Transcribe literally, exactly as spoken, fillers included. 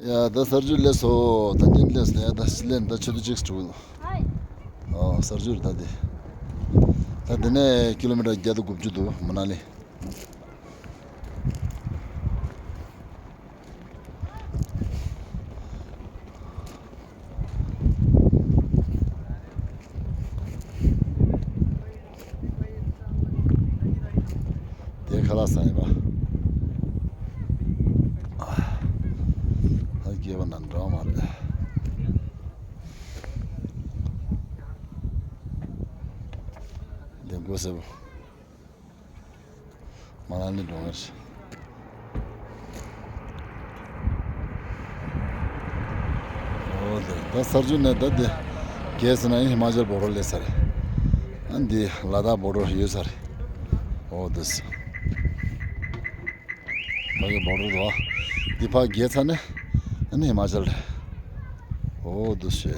ཡ་ད་གསར་འགྱུར་སླེབས་སོང་། ད་ཉིན་སླེབས་སོང་། ཡ་ད་སླེབས་ད་ཆུ་ཚོད་གཅིག་འགྲོ་གི་འདུག་ཨོ་གསར་འགྱུར་ད་དེ། ད་དེ་ནས་ཀི་ལོ་མི་ཊར་བརྒྱ་དང་དགུ་བཅུ་འདུག་མ་ན་ལི། དེ་ཁ་ལག་ཟ་ཡིན་པ། ཨ་སྐྱེས་པ་ན་འདྲ་མ་རེད། འདེམས་བསྐོ་ཟེར་བ། མ་ན་ལི་འགྲོ་ངེས། ཨོ་དེ་ད་གསར་འགྱུར་ནས་ད་དེ་རྒྱལ་ས་ན་ཧི་མ་ཅལ་བོ་ཌར་སླེབས་ས་རེད། ཨ་འདི་ལ་དྭགས་བོ་ཌར་ཡོད་ས་རེད། ཨོ་དེ་སི་ཕ་གི་བོ་ཌར་དོ། འདི་ཕ་རྒྱལ་ས་ནས་ཨ་ནི་ཧི་མ་ཅལ་རེད། ཨོ་དེ་སི།